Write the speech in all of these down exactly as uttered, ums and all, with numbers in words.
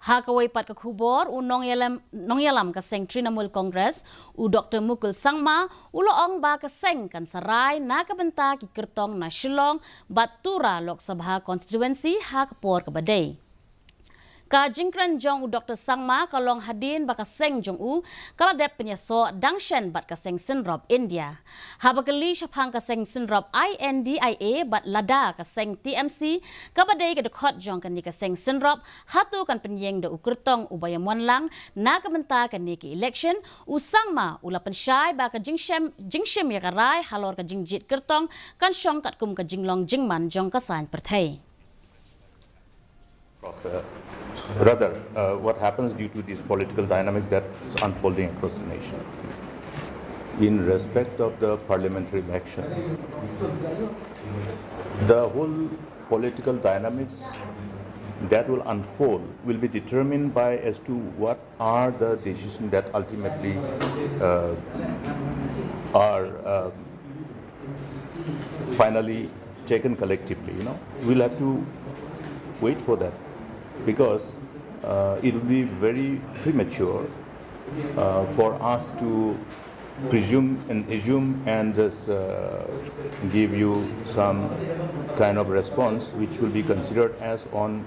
Ha kawei pat ka khubor, u nongïalam, nongïalam ka seng Trinamool Congress, u Doktor Mukul Sangma, u la ong ba ka seng kan sarai na ka bynta ki kyrtong na Shillong bad Tura Lok Sabha constituency ha ka por kaba dei. Ka jingkren jong u Doktor Sangma ka long hadien ba ka seng jong u ka la dep pynïasoh dang shen bad ka seng synrop India. Haba kylli shaphang ka seng synrop I N D I A bad lada ka seng T M C kaba dei ka dkhot jong kane ka seng synrop, hato kan pynïeng da u kyrtong uba ïa mon lang na ka bynta kane ka election, u Sangma u la pynshai ba ka jingshim, jingshim ïa ka rai halor ka jingjied kyrtong kan shong katkum ka jinglong jingman jong ka saiñ pyrthei. Across the, rather, uh, what happens due to this political dynamic that's unfolding across the nation in respect of the parliamentary election. The whole political dynamics that will unfold will be determined by as to what are the decisions that ultimately uh, are uh, finally taken collectively. You know, we'll have to wait for that because uh, it would be very premature uh, for us to presume and assume and just uh, give you some kind of response which will be considered as on,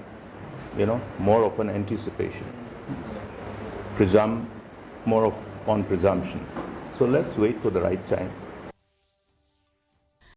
you know, more of an anticipation, presum more of on presumption. So let's wait for the right time.